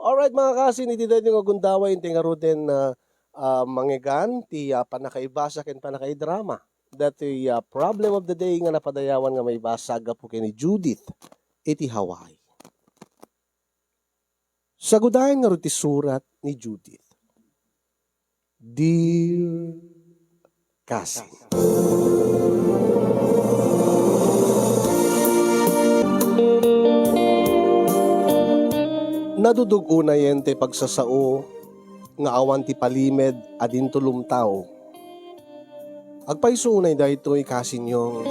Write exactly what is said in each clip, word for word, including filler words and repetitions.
Alright, mga kasin, iti daytoy nga gundaway, inti ngaruden, ah, ah, mangngegan ti, ah, pannakaibasa ken pannakaidrama. Daytoy, ah, problem of the day nga napadayawan nga maibasa gapu ken ni Judith iti Hawaii. Sagudayen ngarud ti surat ni Judith. Dear Kasin. Nadudug unayen ti pagsasao nga awan ti palimed a dinto lumtaw. Agpayso unay daytoy, Kasin Yong.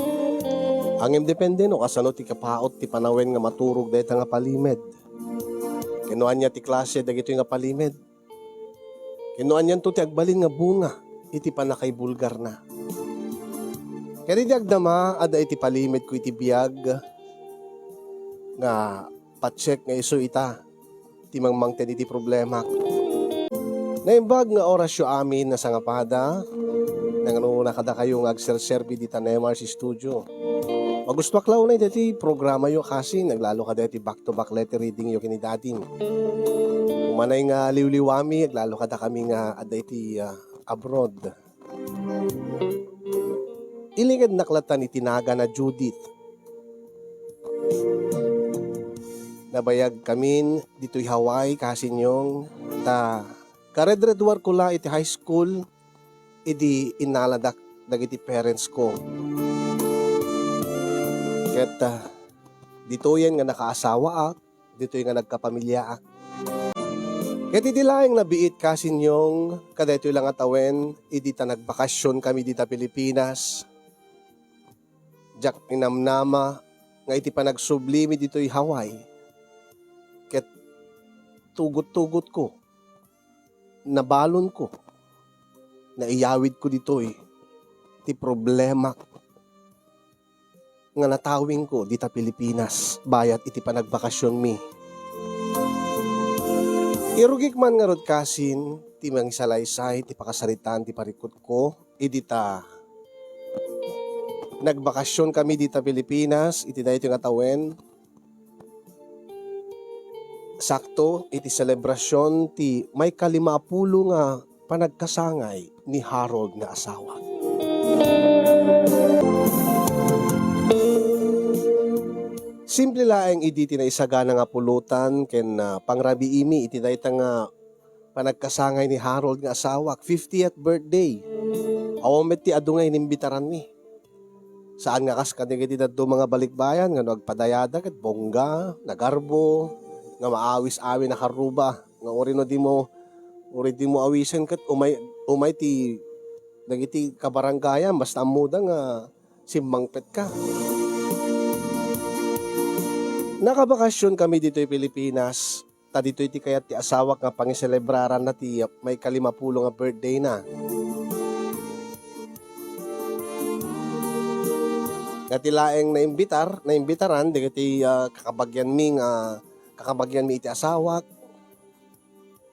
Ngem depende no kasano ti kapaut ti panawen nga maturog dayta nga palimed. Ken no ania ti klase dagitoy nga palimed. Ken no anianto ti agbalin nga bunga iti pannakaibulgarna. Ket idi agdama, adda iti palimedko iti biag nga patsek nga isu ita ti mangmangted iti problemak. Naimbag nga orasyo amin a sangapada, nangruna kadakayo nga agserserbi dita Nemar's Studio. Magustuak la unay daytoy programayo, Kasin, aglalo kada iti back-to-back letter readingyo ken ni Dadim. Umanay nga liwliwami, aglalo kadakami nga adda iti, ah, abroad. Ilikadnak latan iti nagan a Judith. Nabayagkamin ditoy Hawaii, Kasin Yong, ta karedreduarko la iti high school, idi innaladak dagiti parents ko. Ket, ah, ditoyen nga nakaasawaak, ditoy nga nagkapamiliaak. Ket idi laeng nabiit, Kasin Yong, kadaytoy la nga tawen, idi ta nagbakasionkami dita Pilipinas, diak inamnama nga iti panagsublimi ditoy Hawaii, ket tugot-tugotko, nabalonko, naiyawidko ditoy ti problemak nga natawingko dita Pilipinas bayat iti panagbakasionmi. Irugik man ngarud, Kasin, ti mangisalaysay ti pakasaritaan ti parikutko idi ta nagbakasionkami dita Pilipinas iti daytoy nga tawen. Sakto iti selebrasion ti maikalimapulo nga panagkasangay ni Harold nga asawa. Simple laeng idi ti naisagana nga pulutan ken, ah, pangrabiimi iti dayta nga panagkasangay ni Harold nga asawak, fiftieth birthday. Awan met ti adu nga inimbitaranmi. Saan nga kas kadagiti dadduma nga balikbayan nga no agpadayada ket bongga, nagarbo, nga maawis-awis a karruba, nga uri no dimo, uri dimo awisen ket umay, umay ti dagiti kabarangayan, basta ammoda nga simmangpetka. Nakabakasionkami ditoy Pilipinas, ta ditoy ti kayat ti asawak nga pangiselebraranna ti maikalimapulo nga birthday na. Nga ti laeng naimbitar, naimbitaran, dagiti, ah, kakabagianmi nga, kakabagianmi iti asawak,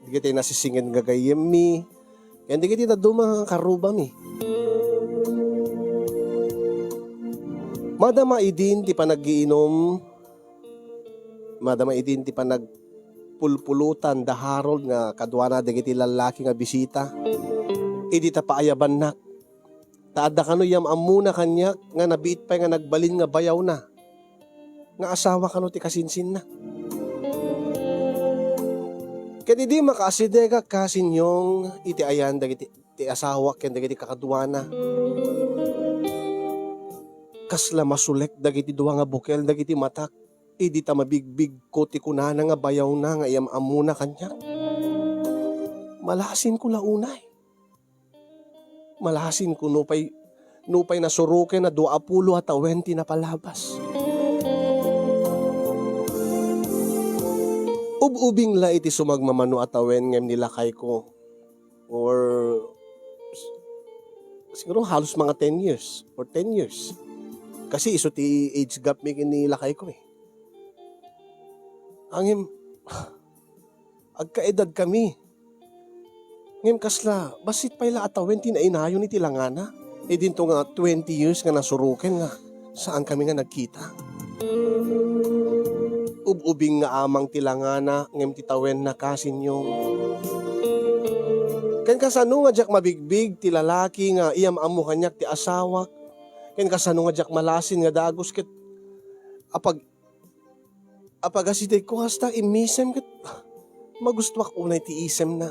dagiti nasisinged nga gayyemmi, ken dagiti dadduma nga karrubami. Madama idin ti panaggiinom, madama idin ti panagpulpulutan da Harold nga kaduana dagiti lallaki nga bisita. Idi ta paayabannak, ta adda kano yam-ammona kaniak nga nabiit pay nga nagbalin nga bayawna nga asawa kano ti kasinsinna. Ket idi makaasidegak, Kasin Yong, iti ayan dagiti ti asawak ken dagiti kakaduana, kasla masulek dagiti dua nga bukel dagiti matak idi ta mabigbigko ti kunana nga bayawna nga iyam-ammona kaniak. Malasinko la unay. Malasinko nupay, nupay nasuroken a dua a pulo a tawen ti napalabas. Ub-ubing la iti sumagmamano a tawen ngem ni lakayko, or siguro halos mga ten years or ten years. Kasi isu ti age gap mi ken ni lakayko eh. Ngem, agkaedad kami. Ngem kasla, bassit pay la a tawen ti nainayon iti langana. Idinto nga twenty years nga nasuroken nga saan kami nga nagkita. Ub-ubing nga amang ti langana ngem ti tawenna, kasinyong. Ken kasano nga diak mabigbig ti lalaki nga iyam-ammo kaniak ti asawak? Ken kasano nga diak malasin nga dagus ket apag-, apagasidegko kasta immisem ket magustuak unay ti isemna.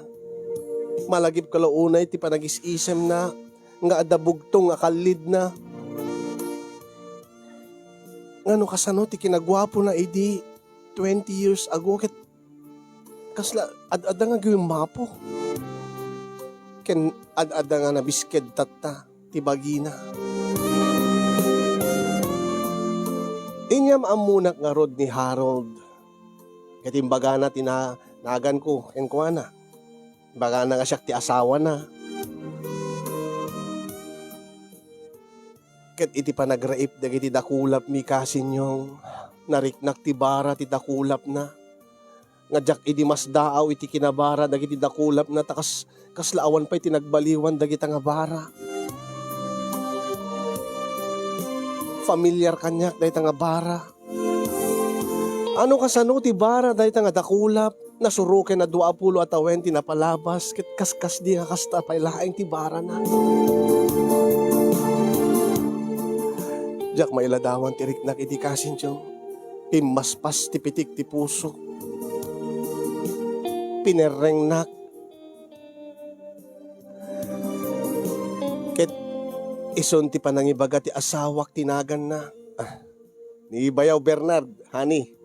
Malagipko la unay ti panagis-isemna nga adda bugtong a kallidna. Ngano kasano ti kinaguapona idi twenty years ago ket kasla ad-adda nga gimmapo ken ad-adda nga nabisked tatta ti bagina. Inyam-ammonak ngarud ni Harold ket imbagana ti na-, naganko kenkuana. Imbagana nga siak ti asawana. Ket iti panagraip dagiti dakulapmi, kasinyong, nariknak ti bara ti dakulapna. Nga diak idi masdaaw iti kinabara dagiti dakulapna, ta kas-, kasla awan pay ti nagbaliwan dagita nga bara. Familiar kaniak dayta nga bara. Ano kasano ti bara dayta nga dakulap? Nasuroken a dua a pulo a tawen ti napalabas, ket kaskasdi nga kasta pay laeng ti barana. Diak mailadawan ti riknak idi, kasinyong. Pimmaspas ti pitik ti pusok. Pinerrengnak. Ket isun ti panangibaga ti asawak ti naganna. Ah, ni Bayaw Bernard, honey.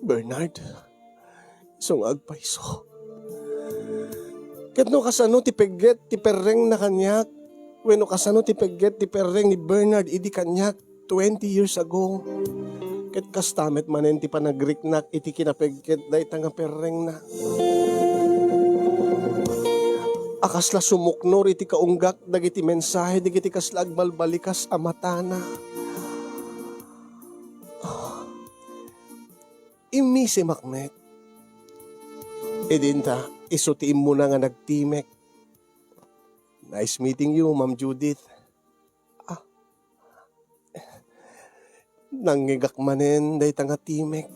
Bernard, isu nga agpayso. Ket no kasano ti pegget ti perrengna kaniak, wenno kasano ti pegget ti perreng ni Bernard idi kaniak twenty years ago. Ket kasta met manen ti panagriknak iti kinapegget dayta nga perrengna. A kasla sumuknor iti kaunggak dagiti mensahe dagiti kasla agbalbalikas a matana. Immisemak met. Idinta, isu ti immuna nga nagtimek. "Nice meeting you, Ma'am Judith." Ah. Nangngegak manen dayta nga timek.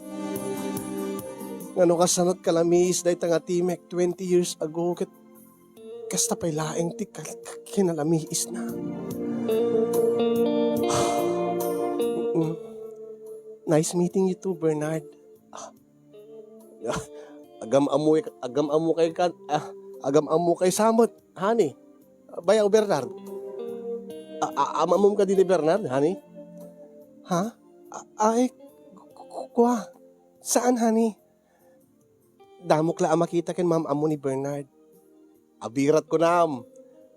Ngano kasano't kalamiis dayta nga timek twenty years ago ket kasta pay laeng ti kal-, kinalamiisna. Mm. Nice meeting you too, Bernard. Ah. Agam-ammo-, agam-ammo kay kan-, ah, agam-ammo kay samet, honey. Bayaw Bernard. A-, a-, am-ammom kadi ni Bernard, honey? Ha? A-, ay, ku-, ku-, kua. Saan, honey? Damok la a makita ken maam-ammo ni Bernard. Abirat kunam,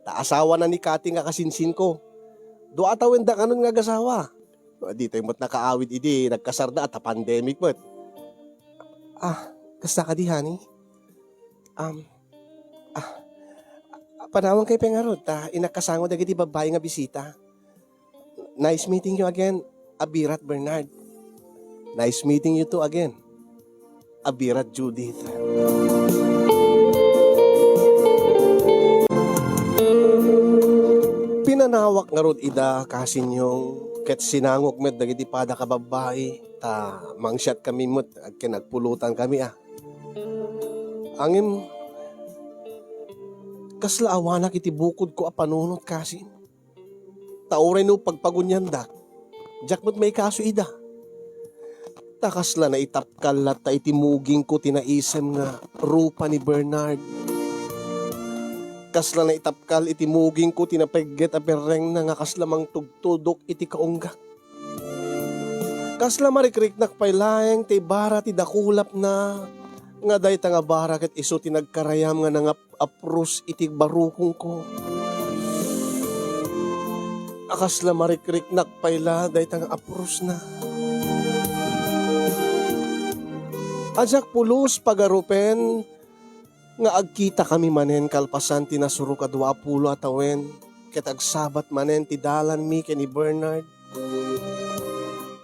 ta asawana ni Kati nga kasinsinko. Dua a tawen da kanon nga agasawa. Ditoy met nakaawid idi nagkasarda ta pandemic met. Ah, kasta kadi, honey? Um, ah, panawankayo pay ngarud ta inakkasango dagiti babbai nga bisita. Nice meeting you again, Abirat Bernard. Nice meeting you too again, Abirat Judith. Pinanawak ngarud ida, kasinyong, ket sinangok met dagiti pada ka babbai, ta mangsiat kami met ken agpulutan kami, a. Ngem, kasla awanak iti bukodko a panunot, kasin. Ta uray no pagpaguniandak, diak met maikaso ida. Ta kasla naitapkal latta iti mugingko ti naisem nga rupa ni Bernard. Kasla naitapkal iti mugingko ti napegget a perrengna nga kasla mangtugtudok iti kaunggak. Kasla marikriknak pay laeng ti bara ti dakulapna, nga dayta nga bara ket isu ti nagkarayam nga nangap-, aprus iti barukongko. A kasla marikriknak pay la dayta nga aprusna. A diak pulos pagarupen nga agkitakami manen kalpasan ti nasurok a dua a pulo a tawen, ket agsabat manen ti dalanmi ken ni Bernard,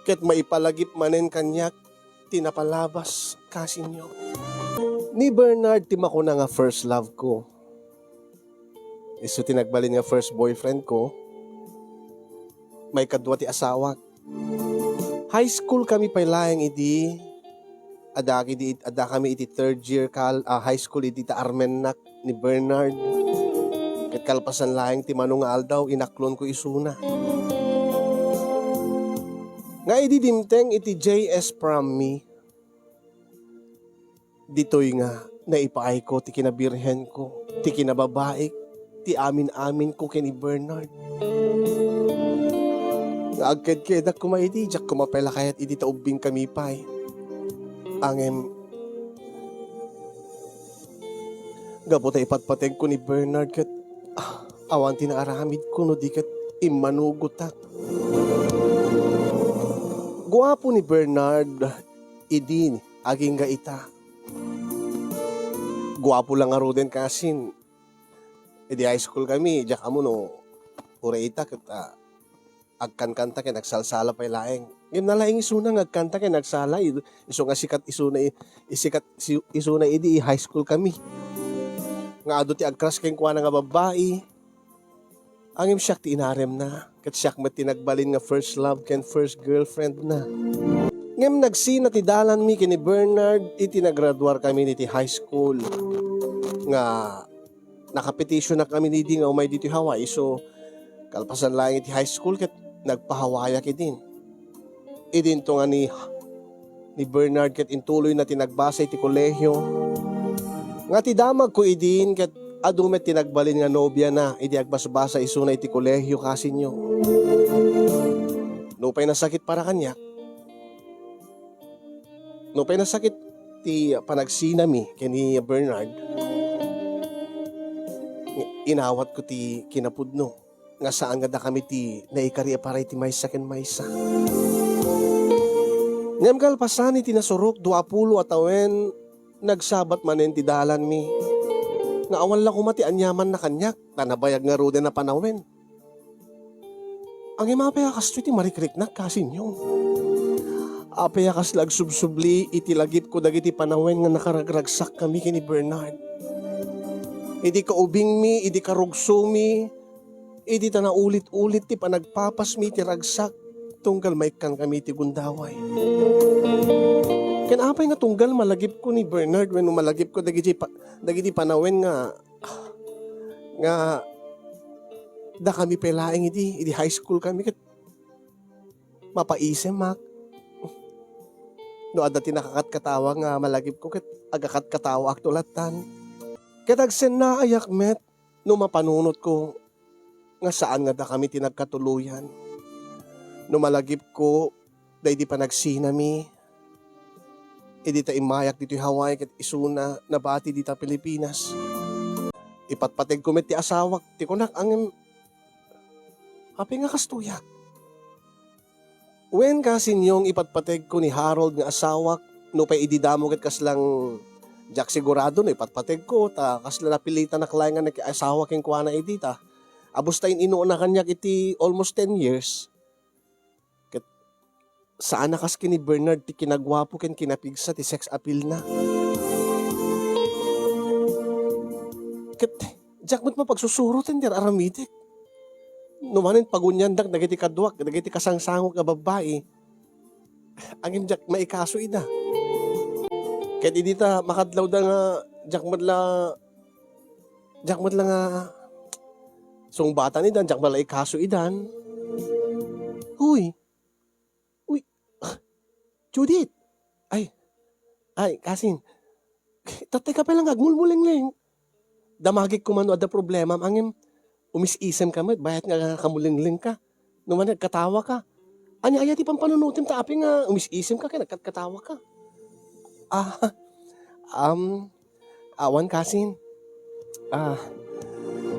ket maipalagip manen kaniak ti napalabas, kasinyo. Ni Bernard ti makuna nga first love ko. Isu ti nagbalin nga first boyfriend ko. Maikadua ti asawak. High school kami pay laeng idi, Adda kadi, adda kami iti third year kal-, ah, high school idi ta armennak ni Bernard. Ket kalpasan laeng ti mano nga aldaw, inaklonko isuna. Nga idi dimteng iti J S Prom mi, ditoy nga naipaayko ti kinabirhenko, ti kinababaik, ti amin-aminko ken ni Bernard. Nga agkedkedak koma idi, diak koma pay la kayat idi ta ubbingkami pay. Ngem, gapu ta ipatpategko ni Bernard ket, ah, awan ti naaramidko no di ket immanugotak. Guapo ni Bernard idi agingga ita. Guapo la ngaruden kasin. Idi high school kami, diak ammo no uray ita ket, ah, agkankanta ken agsalsala pay laeng. Ngem nalaing isuna nga agkanta ken agsala, i-, isu nga sikat isuna i-, isikat si-, isuna idi high school kami. Nga adu ti agcrush kenkuana nga babbai. Ngem siak ti inaremna, ket siak met ti nagbalin nga first love ken first girlfriend na. Ngem nagsina ti dalanmi ken ni Bernard iti nagraduar kami iti high school. Nga nakapetitionak kami idi nga umay ditoy Hawaii. So, kalpasan laeng iti high school ket nagpa-Hawaiiak idin. Idinto nga ni, ni Bernard ket intuloyna ti nagbasa iti kolehio. Nga ti damagko idin ket adu met ti nagbalin nga nobiana idi agbasbasa isuna iti kolehio, kasinyo. Nupay nasakit para kaniak, nupay nasakit ti panagsinami ken ni Bernard, inawatko ti kinapudno nga saan nga dakami ti naikari a para iti maysa ken maysa. Ngem kalpasan iti nasurok dua pulo a tawen, nagsabat manen ti dalanmi nga awan la koma ti aniamanna kaniak, ta nabayag ngaruden a panawen. Ngem apay a kastoy ti marikriknak, kasinyo? Apay a kasla agsubsubli iti lagipko dagiti panawen nga nakaragragsakkami ken ni Bernard? Idi kaubingmi, idi karugsomi, idi ta naulit-ulit ti panagpapasmi iti ragsak, tunggal maikkankami iti gundaway. Ken apay nga tunggal malagipko ni Bernard wenno malagipko dagiti pa-, dagiti panawen nga, nga dakami pay laeng idi, idi high school kami ket mapaisemak. No adda ti nakakatkatawa nga malagipko ket agakatkatawaakto lattan. Ket agsennaayak met no mapanunotko nga saan nga dakami ti nagkatuloyan. No malagipko daydi panagsinami, idi ta immayak ditoy Hawaii ket isuna nabati dita Pilipinas. Ipatpategko met ti asawak, ti kunak, ngem apay nga kastoyak? Wen, kasinyo, ipatpategko ni Harold nga asawak, nupay idi damo ket kaslang diak sigurado no ipatpategko, ta kasla napilitanak laeng nga nakiasawa kenkuana idi ta. Abus ta in-inuna kaniak iti almost ten years. Ket saan a kas ken ni Bernard ti kinaguapo ken kinapigsa ti sex appeal na. Ket diak met mapagsusuroten ti ar-aramidek. No manen paguniandak dagiti kaduak, dagiti kasangsangok a babbai, ngem diak maikaso ida. Ket idi ta makadlawda nga diak met la, diak met la nga sungbatan idan, diak met la ikaso idan. Uy, Uy, Judith! Ay, ay, kasin, tattay ka pay lang agmulmulengleng. Damagek koma no adda problemam, ngem umis-isemka met, bayat nga kamulenglengka. No man nagkatawaka. Ania aya ti pampanunotem ta apay nga umis-isemka ken nagkatkatawaka? Ah, um, awan kasin. Ah,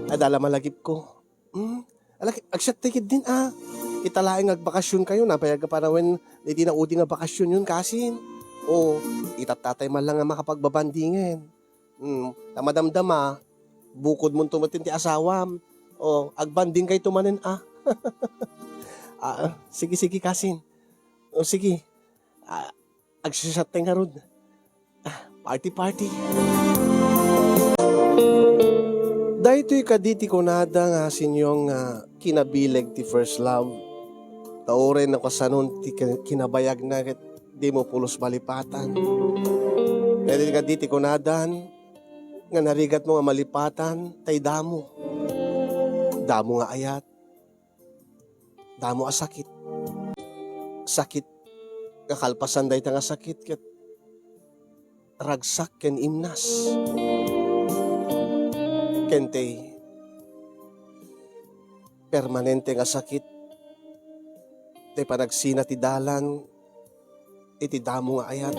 adda la malagipko. Hmm, ala, agsiattay ketdin a. Ita laeng nga agbakasyon kayo, nabayag a panawen iti naudi nga bakasyon yon kasin. O, ita tatay man lang nga makapagbabandingen. Hmm, ta madamdama, bukodmonto met ti asawam. O, agbanding kayto manen a. Ah, sige, sige, kasin. O, sige. Ah, agsisiattay ngarud. Ah, party, party. Daytoy kadi ti kunada nga sinyong nga kinabileg ti first love. Ta uray no kasanon ti kin-, kinabayagna ket dimo pulos malipatan. Daytoy kadi ti kunadan nga narigatmo nga malipatan tay damo. Damo nga ayat, damo a sakit. Sakit nga kalpasan dayta nga sakit ket ragsak ken imnas. Ken tay permanente nga sakit, tay panagsina ti dalan iti damo nga ayat.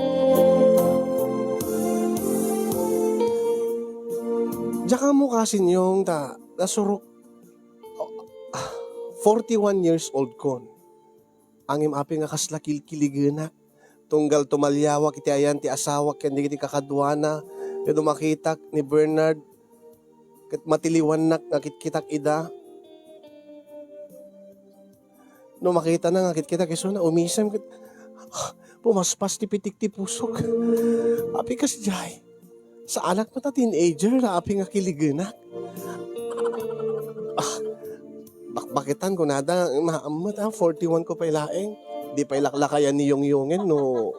Diak ammo kasin, Yong, ta nasurok, ah, forty-one years old kon. Ngem apay nga kasla kilkiligenak. Tunggal tumaliawak iti ayan ti asawak ken dagiti kakaduana, ket no makitak ni Bernard, ket matiliwannak nga kitkitak ida. No makitana nga kitkitak isuna, umisem ket, ah, pumaspas ti pitik ti pusok. Apay kasdiay? Saanak met a teenager, apay nga kiligenak? Ah, bakbakitan kunada, maammet, ah, forty-one ko pay laeng. Di pay laklakayan ni Yongyongen no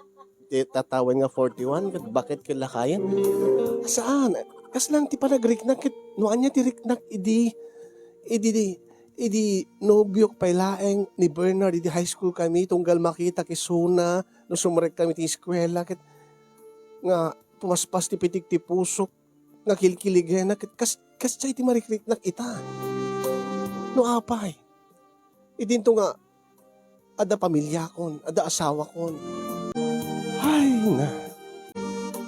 ti tatawen nga forty-one, ket bakit ket lakayen? Saan? Kasla ti panagriknak ket no ania ti riknak idi, idi, idi nobiok pay laeng ni Bernard, idi high school kami, tunggal makitak isuna no sumrek kami ti eskuela, ket nga pumaspas ti pitik ti pusok nga kilkiligenak ket kas-, kasdiay ti marikriknak ita. No apay? Idinto nga adda pamiliakon, adda asawakon. Ay, na.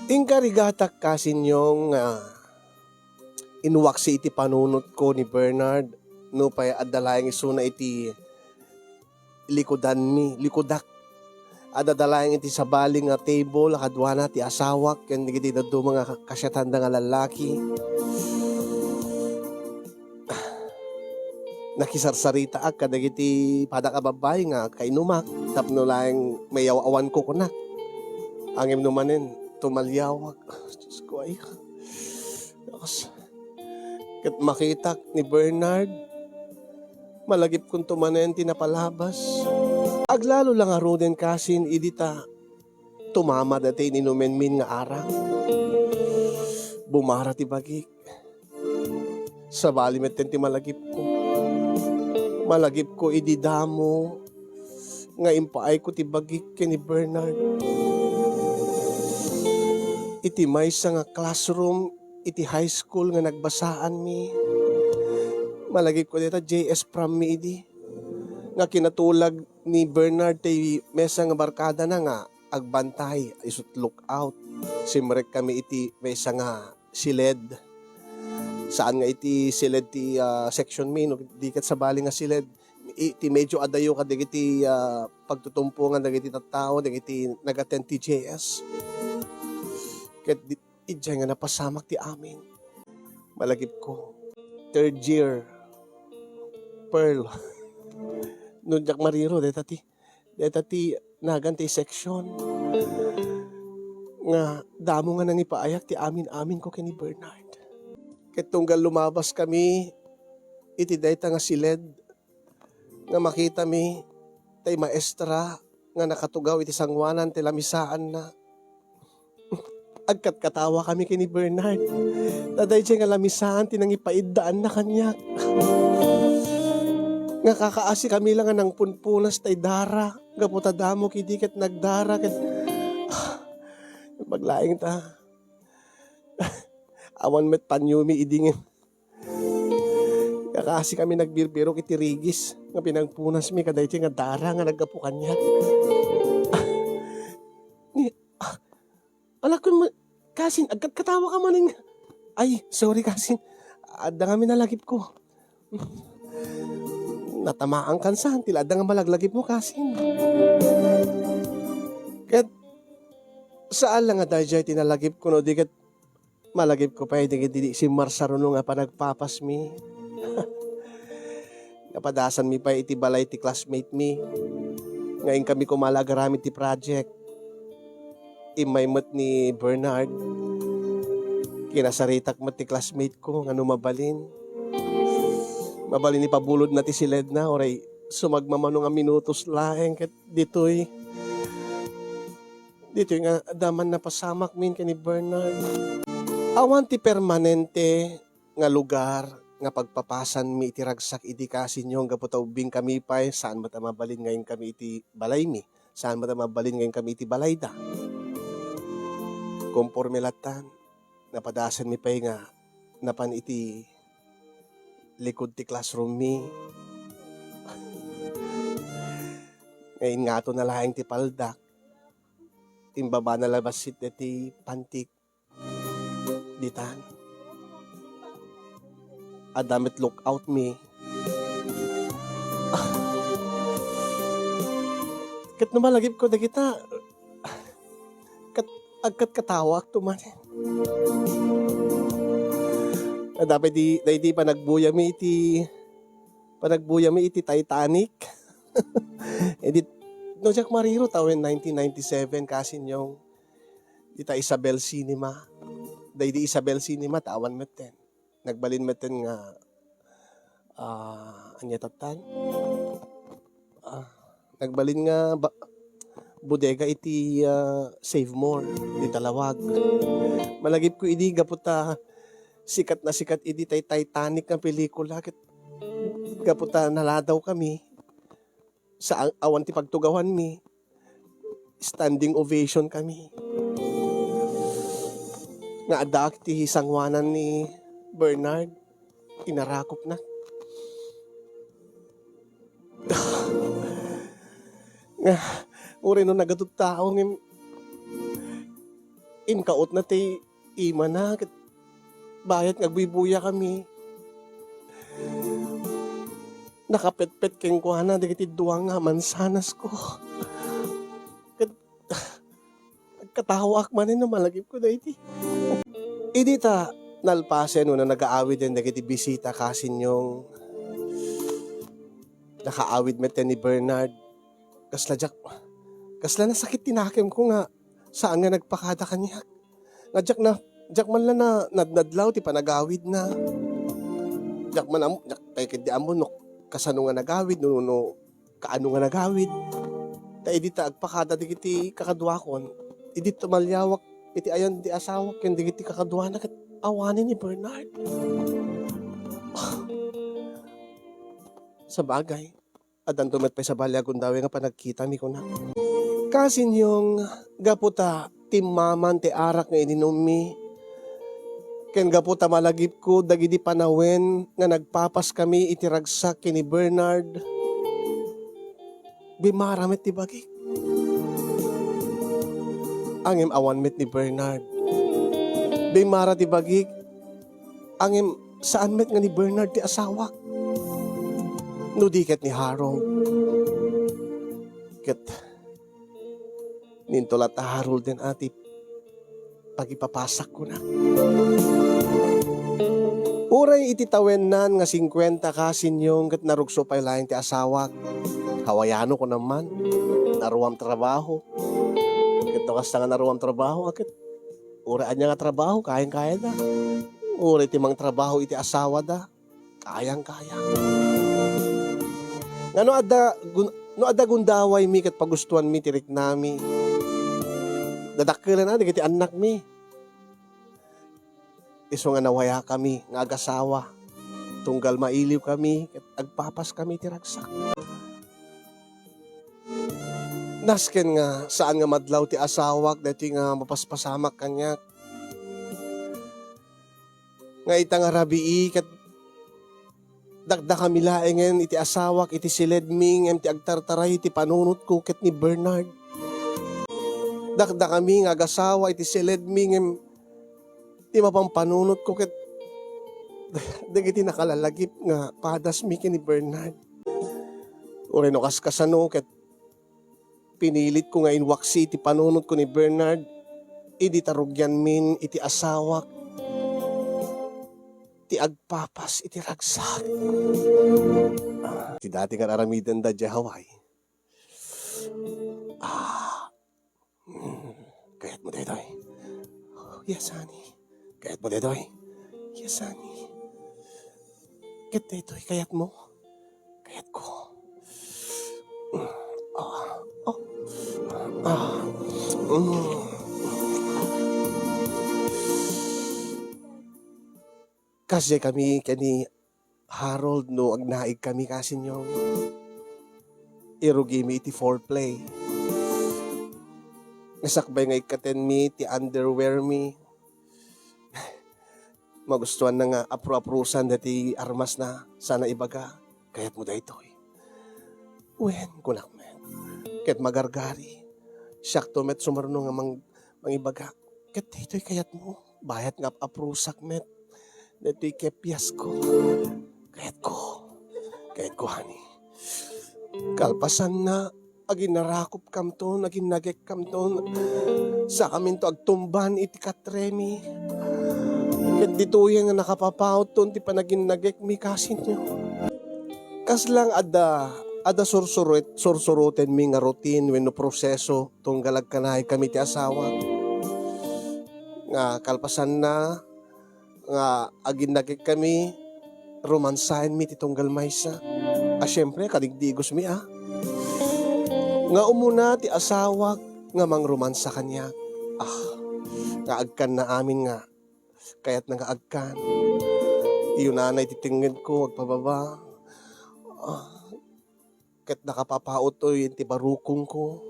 Inkarigatak kasin, Yong, nga inwaksi iti panunotko ni Bernard, nupay adda laeng isuna iti likudanmi, likudak. Adda da laeng iti sabali nga table a kaduana ti asawak ken dagiti dadduma nga ka-, kasiatanda nga lallaki. Nakisarsaritaak kadagiti padak a babbai nga kainumak tapno laeng mayaw-awanko kunak. Ngem no manen, tumaliawak. Diosko, ay. Dios. Ket makitak ni Bernard, malagipkonto manen ti napalabas. Aglalo la ngaruden kasin idi ta tumama daytoy ininumenmin nga arak. Bumara ti bagik. Sabali metten ti malagipko. Malagipko idi damo nga impaayko ti bagik ken ni Bernard. Iti maysa nga classroom iti high school nga nagbasaanmi, malagipko dayta J S prom mi idi, nga kinatulag ni Bernard ti maysa nga barkadana nga agbantay, isut lookout. Simrek kami iti maysa nga siled. Saan nga iti siled ti, ah, section mi, no? Di ket sabali nga siled. Iti medyo adayo kadagiti, ah, pagtutumpongan dagiti tattao, dagiti nag-attend ti J S. Ket di-, idiay nga napasamak ti amin. Malagipko. Third year. Pearl. No diak mariro, dayta ti, dayta ti nagan ti section. Nga damo nga nangipaayak ti amin-aminko ken ni Bernard. Ket tunggal lumabas kami iti dayta nga siled, nga makitami tay maestra nga nakatugaw iti sangoanan ti lamisaanna. Agkatkatawa kami ken ni Bernard. Ta daydiay nga lamisaan ti nangipaiddaanna kaniak. Nga kakaasi kami la nga nangpunpunas tay dara. Gapu ta damo kidi ket nagdara ket, ah, maglaing ta. Awan met panyomi idi ngem. Kakaasi kami nagbirbirok iti rigis nga pinangpunasmi kadaytoy nga dara nga naggapu kaniak. Ah, ni, ah, alakon ma-, kasin, agkatkatawa ka manen. Ay, sorry, kasin. Adda ngamin nalagipko. Natamaan kan saan, ti la adda nga malaglagipmo, kasin. Ket, saan la nga daydiay ti nalagipko, no di ket malagipko pay dagiti simmarsaruno nga panagpapasmi. Napadasanmi pay iti balay ti classmate mi nga inkami koma la agaramid ti project. Immay met ni Bernard, kinasaritak met ti classmate ko nga no mabalin, mabalin ipabulodna ti siledna, uray sumagmamano nga minutos laeng ket ditoy. Ditoy nga adda man napasamakmin ken ni Bernard. Awan ti permanente nga lugar nga pagpapasanmi iti ragsak idi kasinyo gapu ta ubbingkami pay, saan met a mabalin nga inkami iti balaymi. Saan met a mabalin nga inkami iti balayda. Komporme lattan, napadasenmi pay nga napan iti likud ti classroommi. Nga ingato na laeng ti paldak. Imbaba na la bassit deti pantik. Ditan. Adda met lookout mi. Ket no malagipko dagita, ket agkatkatawaakto manen. Adda pay di, daydi panagbuyami iti, panagbuyami iti Titanic. Idi, no, diak marirut, awan nineteen ninety-seven kasinyo. Dita Isabel Cinema. Daydi Isabel Cinema, ta awan metten. Nagbalin metten nga, ah, ania tattan? Ah, nagbalin nga ba-, bodega iti, ah, Save More, iti Talawag. Malagipko idi gapu ta sikat na sikat idi tay Titanic nga pelikula, ket gapu ta naladawkami. Sa awan ti pagtugawanmi, standing ovation kami. Nga addaak ti sanguanan ni Bernard, inarakopna. Nga, uray no nagatud tao, ngem inkautna ti imana, ket bayat nga agbuybuya kami. Nakapetpet kenkuana dagiti dua nga mansanasko. Ket agkatawaak manen no malagipko daydi. Idi ta nalpasen wenno nagaawiden dagiti bisita kasinyo, nakaawid metten ni Bernard. Kasla diak, kasla nasakit ti nakemko nga saan nga nagpakada kaniak. Nga diak na, diak man la na, nadnadlaw ti panagawidna. Diak man am-, diak pay ketdi ammo no kasano nga nagawid, no, no kaano nga nagawid. Ta idi ta agpakada dagiti kakaduakon, idi tumaliawak iti ayan ti asawak ken dagiti kakaduana ket awanen ni Bernard. Sabagay, addanto met pay sabali a gundaway nga panagkitami, kuna. Kasinyong, gapu ta timmaman ti arak nga ininummi, ken gapu ta malagipko dagidi panawen nga nagpapaskami iti ragsak ken ni Bernard, bimara met ti bagik. Ngem awan met ni Bernard. Bimara ti bagik. Ngem saan met nga ni Bernard ti asawak. No di ket ni Harold. Ket ninto latta Harold den a ti pagipapasak, kuna. Uray iti tawennan nga singkuenta kasinyong ket narugso pay laeng ti asawak. Hawaiano, kunam man. Naruam trabaho. Ket no kasta nga naruam trabaho, a ket uray ania nga trabaho, kayang-kayada. Uray ti mangtrabaho iti asawada, kayang-kaya. Nga no adda gun-, no adda gundawaymi ket pagustuanmi ti riknami, dadakkelan a dagiti annakmi. Isu nga nawayakami nga agasawa, tunggal mailiwkami ket agpapaskami iti ragsak. Nasken nga saan nga madlaw ti asawak daytoy nga mapaspasamak kaniak. Nga ita nga rabii ket dakdakami laengen iti asawak iti siledmi ngem ti agtartaray iti panunotko ket ni Bernard. Dakdakami nga agasawa iti siledmi ngem ti mapampanunotko ket dagiti nakalalagip nga padasmi ken ni Bernard. Uray no kaskasano ket pinilitko nga inwaksi iti panunotko ni Bernard idi ta rugianmin iti asawak ti agpapas iti ragsak. Ti dati nga aramidenda idiay Hawaii. Ah. Mm. Kayatmo daytoy? Yes, honey. Kayatmo daytoy? Yes, honey. Ket daytoy, kayatmo? Kayatko. Mm. Ah. Oh. Ah. Kasdiay kami ken ni Harold no agnaig kami, kasinyo. Irugimi iti foreplay. Nasakbay nga ikkatenmi ti underwear mi. Magustuanna nga apro-aprosan daytoy armasna, sana ibaga, "Kayatmo daytoy?" "Wen," kunak met. Ket magargari. Siakto met sumarno nga mang-, mangibaga, "Ket daytoy kayatmo?" Bayat nga ap-aprosak met. Daytoy kepiasko. Kayatko. Kayatko, honey. Kalpasanna, aginarakopkamton, aginnagekkamton. Sakaminto agtumban iti katremi. Ket ditoyen nga nakapapautton ti panaginnagekmi, kasinyo. Kasla nga adda, adda sursuret-, sursurotenmi nga routine wenno proseso tunggal agkanaig kami ti asawa. Nga kalpasanna, nga aginnagek kami, romansaenmi ti tunggal maysa. A, siempre, kadigdigosmi, a. Nga umuna ti asawak nga mangromansa kaniak. A, nga agkanna amin nga kayatna nga agkan. Iyunana iti tengngedko, agpababa. A, ket nakapapauttoy iti barukongko.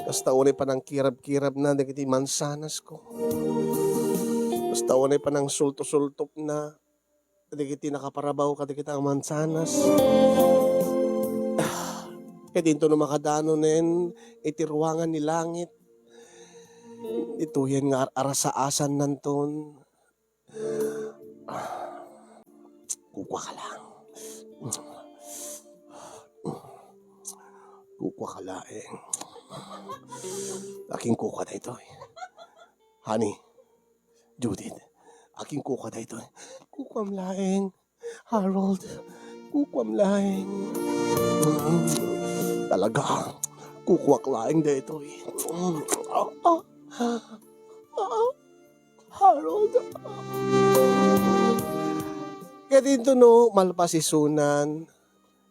Kasta unay panangkirabkirabna dagiti mansanasko. Kasta unay panangsultosultopna dagiti nakaparabaw kadagiti a mansanas. Ket intono makadanonen iti ruangan ni langit, ditoyen nga ar-, arasaasannanton. Kukuaka lang. Kukuaka laeng. Akin kukua daytoy. Honey, Judith, akin kukua daytoy. Kukuam laeng. Harold, kukuam laeng. Talaga, kukuak laeng daytoy. Ah, ah, ah, Harold. Ket intono, malpas isunan,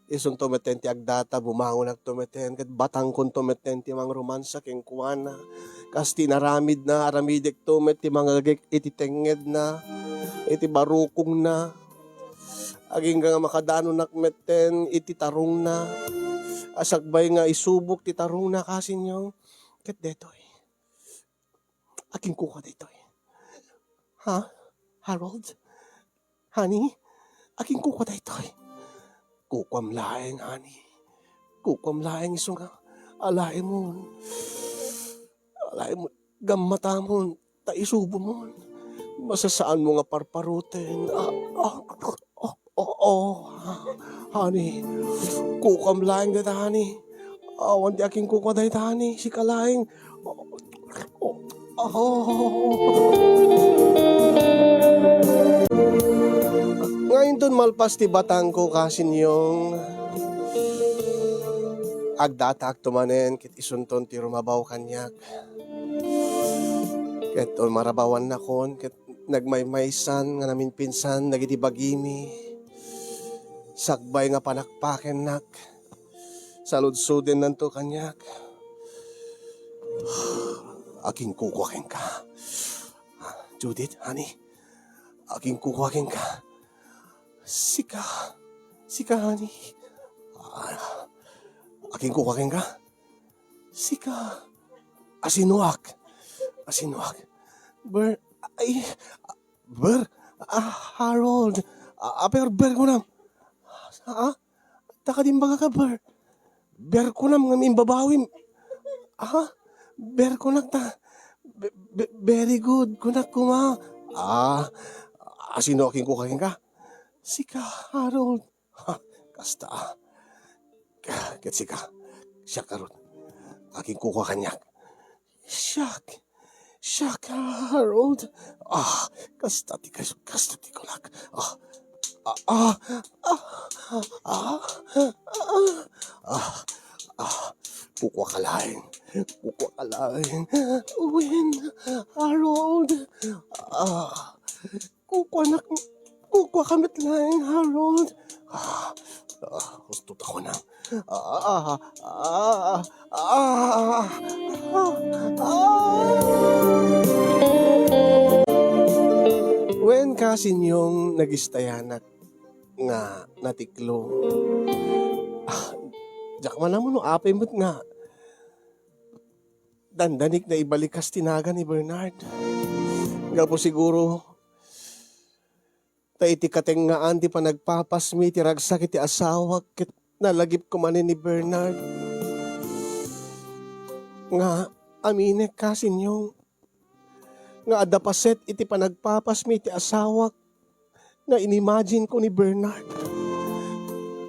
isunto metten ti agdata, bumangonakto metten, ket batangkonto metten ti mangromansa kenkuana. Kas ti inaramidna, aramidekto met ti mangagek iti tengngedna, iti barukongna. Agingga nga makadanonak metten iti tarungna. A, sakbay nga isubok ti tarungna, kasinyo. Ket detoy. Akin kukua daytoy. Ha? Harold? Honey? Akin kukua daytoy. Kukuam laeng, honey. Kukuam laeng isu nga alaemon. Alaemon. Gammatamon. Ta isubomon. Masasaanmo nga parparuten. Ah, ah, ah. Oo, honey. Kukuam laeng dayta, honey. Awan ti akin kukua dayta, honey. Sika laeng. Oh, oh, oh. Nga inton malpas ti batangko, kasinyong, agdataakto manen ket isunton ti rumabaw kaniak. Ket marabawan nakon, ket nagmaymaysan nga naminpinsan dagiti bagimi, sakbay nga panakpakennak, saludsodennanto kaniak. Akin kukua kenka. Ah, Judith, honey, akin kukua kenka. Sika, sika, honey. Ah, akin kukua kenka. Sika. Asinoak? Asinoak? Ber, ay, Ber, ah, Harold. Ah, ah, Ber, Ber kunam. Ah, ta kadi imbagak a Ber. Ber kunam ngem imbabawim. Ah, Ber kunak ta. Be-, be-, very good kunak koma. Ah, asinoak kenka? Sika, Harold. Ha, kasta. Ket sika, siak ngarud. Akin kukua kaniak. Siak. Siak, Harold. Ah, kasta ti kas-, kasta ti kunak. Ah, ah, ah, ah, ah, ah, ah. Kukuaka laeng. Kukuaka laeng. Wen, Harold. Ah. Kukuanak, kukuaka met laeng, Harold. Ah, ah, husto ta kunam. Ah, ah, ah, ah, ah. Wen, kasin yung nagistayanak nga natiklo. Ah, diak man ammo no apay met nga dandanik na ibalikas ti nagan ni Bernard. Gapu siguro, ta iti katengngaan ti panagpapasmi ti ragsak iti asawak ket nalagipko manen ni Bernard. Nga aminek, kasin yung, nga adda paset iti panagpapasmi iti asawak nga inimagine ko ni Bernard.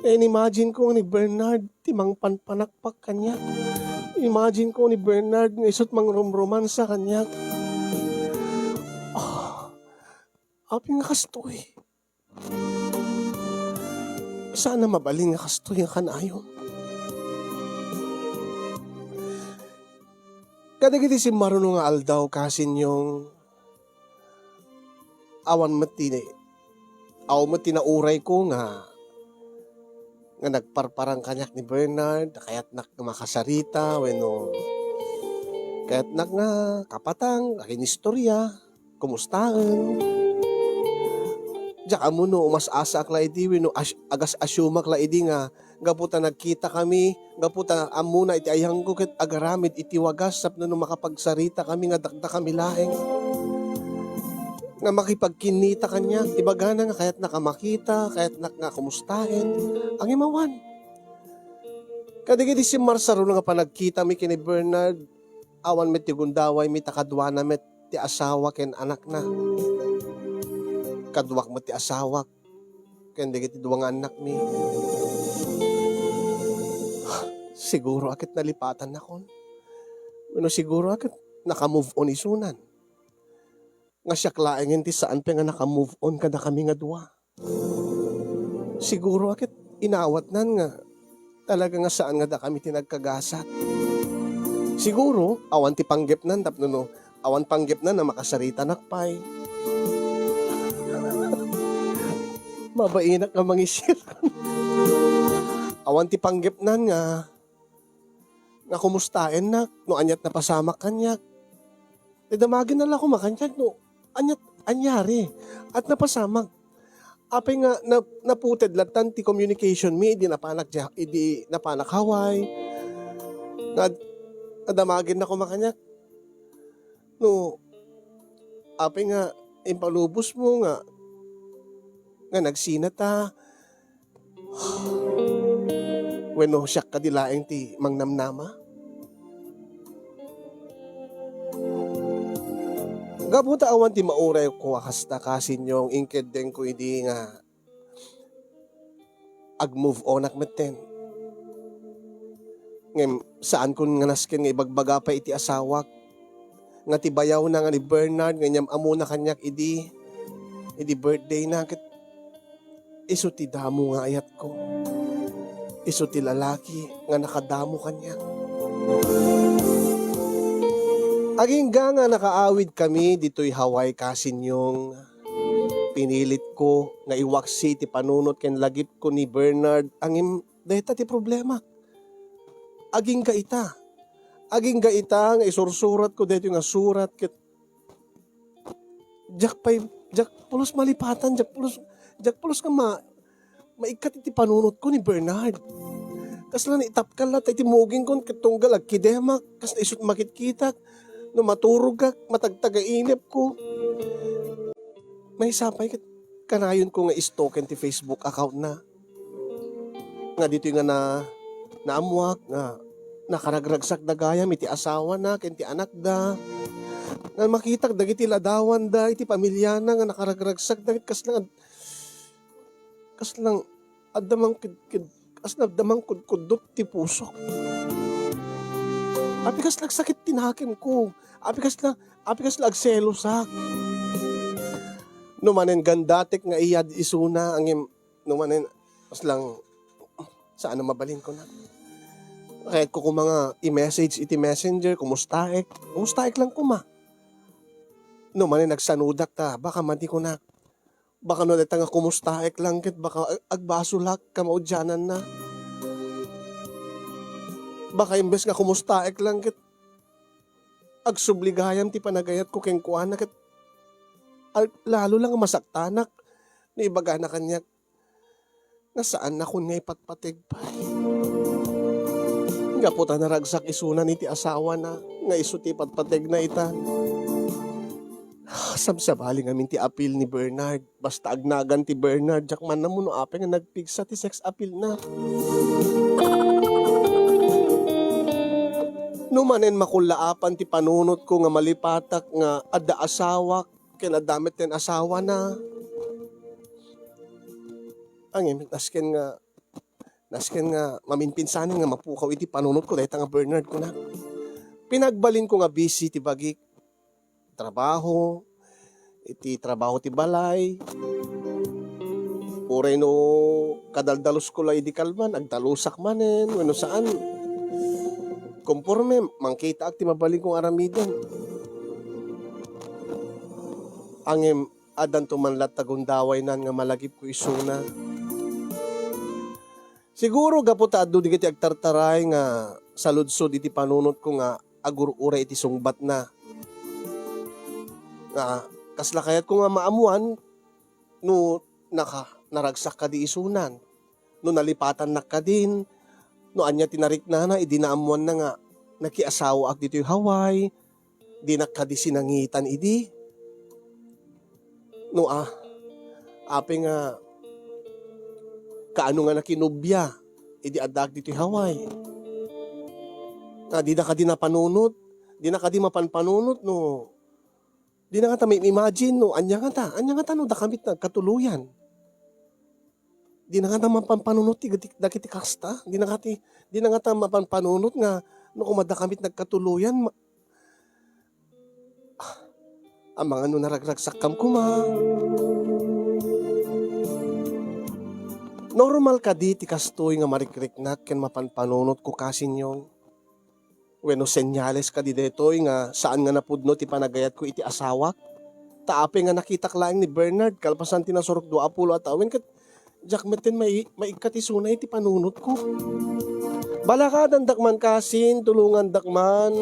Nga inimagine ko ni Bernard ti mangpanpanakpak kaniak. Imagine ko ni Bernard nga isut' mangrumromansa kaniak. Ah, apay nga kastoy? Saan a mabalin nga kastoy nga kanayon. Kadagiti simmaruno nga aldaw, kasin yung, awan met ti, awan met ti nauray ko nga, nga nagparparang kaniak ni Bernard, kayatnak nga makasarita, wenno kayatnak nga kapatang, aginistorya, kumustaen. Diak ammo no umas-asaak la idi, wenno as-, agas-assumeak la idi nga gapu ta nagkita kami, gapu ta ammona iti ayangko ket agaramid iti wagas tapno no makapagsarita kami nga dakdakami laeng. Nga makipagkinnita kaniak, ibagana nga kayatnak a makita, kayatnak nga kumustaen, angem awan. Kadagiti simmarsaruna nga panagkitami ken ni Bernard, awan met ti gundawaymi ta kaduana met ti asawa ken anakna. Kaduak met ti asawak ken dagiti dua nga annakmi. Siguro a ket nalipatannakon. Wenno siguro a ket naka-move on isunan. Nga siak laengen ti saan pay nga naka-move on kadakami nga dua. Siguro a ket inawatnan nga talaga nga saan nga dakami ti nagkagasat. Siguro, awan ti panggepnan tapno no, awan panggepnan a makasaritanak pay. Mabainak nga mangisir. Awan ti panggepnan nga, nga kumustaennak, no aniat napasamak kaniak. Ti damagen na la koma kaniak, no aniat, aniari, at napasamak. Apay nga na-, naputed lattan ti communication mi idi napanak dia-, idi napanak Hawaii. Nga ad-, adamagen na koma kaniak. No, apay nga impalubos mo nga, nga nagsina ta, wenno siak kadi laeng ti mangnamnama? Gapu ta awan ti mauray ko a kasta, kasin yung inkeddeng ko idi nga ag-move onak metten. Ngem saankon nga nasken nga ibagbaga pay iti asawak nga ti bayawna nga ni Bernard nga inyam-amona kaniak idi, idi birthday na, ket isu ti damo nga ayatko. Isu ti lalaki nga nakadamo kaniak. Agingga nga nakaawid kami ditoy Hawaii, kasin yung, pinilitko nga iwaksi ti panunot ken lagipko ni Bernard, ngem dayta ti problema. Agingga ita. Agingga ita nga isursuratko daytoy nga surat ket diak pay, diak pulos malipatan, diak pulos, diak pulos nga ma-, maikkat iti panunotko ni Bernard. Kasla naitapkal latta iti mugingkon ket tunggal agkidemak, kasla isut' makitkitak. No maturogak, matagtagainepko. Maysa pay ket kanayonko nga istoken ti Facebook account na. Nga ditoy nga na, naammuak nga nakaragragsakda gayam iti asawana ken ti anakda. Nga makitak dagiti ladawanda iti pamiliana nga nakaragragsakda ket kasla, kasla adda mangked-, ked-, kasla adda mangkudkuddot ti pusok. Apay kasla agsakit ti nakemko. Apay kasla, apay kasla agselosak. No manen gandatek nga iyad isuna, ngem no manen, kaslang, saan a mabalin ko na. Kayatko koma nga i-message iti messenger, "Kumustaek?" Kumustaek lang koma. No manen agsanudak ta, baka madi kunak. Baka no dayta nga kumustaek lang ket baka ag-, agbasolak kamaudiananna. Baka imbes nga kumustaek lang ket agsubli gayam ti panagayatko kenkuana ket al-, lalo lang masaktanak no ibagana kaniak nga saannakon nga ipatpateg pay. Gapu ta naragsak isunan iti asawana nga isu ti ipatpategna ita. Sabsabali ngamin ti apil ni Bernard. Basta agnagan ti Bernard, diak man ammo no apay nga nagpigsa ti sex appeal na. No manen makullaapan ti panunotko nga malipatak nga adda asawak ken adda met ti asawana. Ngem, nasken nga, nasken nga maminpinsanen nga mapukaw iti panunotko dayta nga Bernard, kuna. Pinagbalinko nga busy ti bagik. Trabaho, iti trabaho ti balay. Uray no kadaldalusko la idi kalman, agdalusak manen, wenno saan. Konforme, mangkitaak ti mabalinkong aramiden. Ngem, addanto man latta gundawaynan nga malagipko isuna. Siguro gapu ta adu dagiti agtartaray nga saludsod iti panunotko nga agur-uray iti sungbatna. Nga kasla kayatko nga maammuan no naka-, naragsak kadi isunan, no nalipatannak kadin, no ania ti nariknana idi naammuanna nga nakiasawaak ditoy Hawaii, dinak kadi sinangitan idi. No, a, apay nga kaano nga nakinubia idi addaak ditoy Hawaii. Nga dina kadi napanunot, dina kadi mapanpanunot no dina ngata ma-imagine no ania ngata, ania ngata no dakami ti nagkatuloyan. Dina ngata mapanpanunot ti, ti, dagiti kasta. Dina ngati, dina ngata mapanpanunot nga no koma dakami ti nagkatuloyan, ma-, ah, amangan no naragragsakkam koma. Normal kadi ti kastoy nga marikriknak ken mapanpanunotko, Kasinyong? Wenno senyales kadi daytoy nga saan nga napudno ti panagayatko iti asawak? Ta apay nga nakitak laeng ni Bernard kalpasan ti nasurok dua a pulo a tawen ket diak metten mai-, maikkat isuna iti panunotko. Balakadandak man, Kasin, tulongandak man.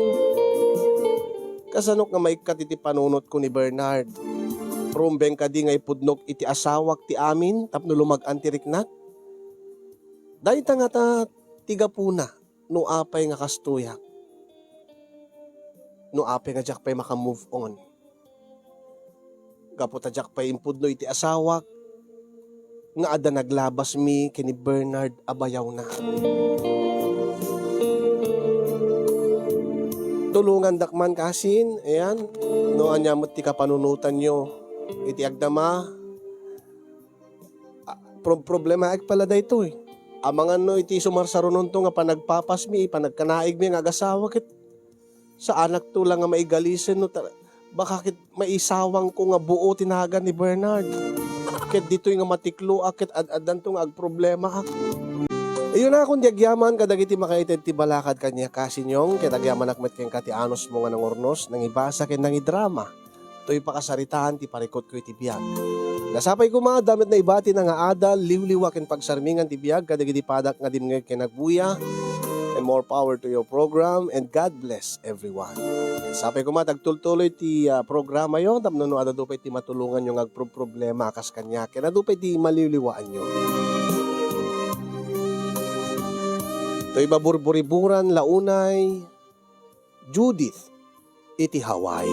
Kasanok nga maikkat iti panunotko ni Bernard? Rumbeng kadi nga ipudnok iti asawak ti amin tapno lumag-an ti riknak? Dayta ngata ti gapuna no apay nga kastoyak, no apay nga diak pay maka-move on. Gapu ta diak pay impudno iti asawak nga adda naglabasmi ken ni Bernard a bayawna. Tulongandak man, Kasin, ayan, no ania met ti kapanunotanyo iti agdama. A, pro-, problemaek pala daytoy. Amangan no iti sumarsarunonto nga panagpapasmi, panagkanaigmi nga agasawa ket saanakto la nga maigalisen no ta-, baka ket maisawangko nga buo ti nagan ni Bernard. Ket ditoy nga matikloak ket ad-addanto nga agproblemaak. Iyo nakon di agyaman kadagiti makaited ti balakad kaniak, Kasinyong, ket agyamanak met kenka ti anusmo nga nangurnos, nangibasa ken nangidrama toy pakasaritaan ti parikutko iti biag. Nasapay koma, adda met naibatina nga adal, liwliwa ken pagsarmingan ti biag kadagiti padak nga dimngeg ken agbuya. And more power to your program, and God bless everyone. Sapay koma, tagtultuloy ti, ah, programayo tapno no adu pay ti matulonganyo nga agproproblema a kas kaniak, ken adu pay ti maliwliwaanyo. Toy Maburburiburan la unay, Judith iti Hawaii.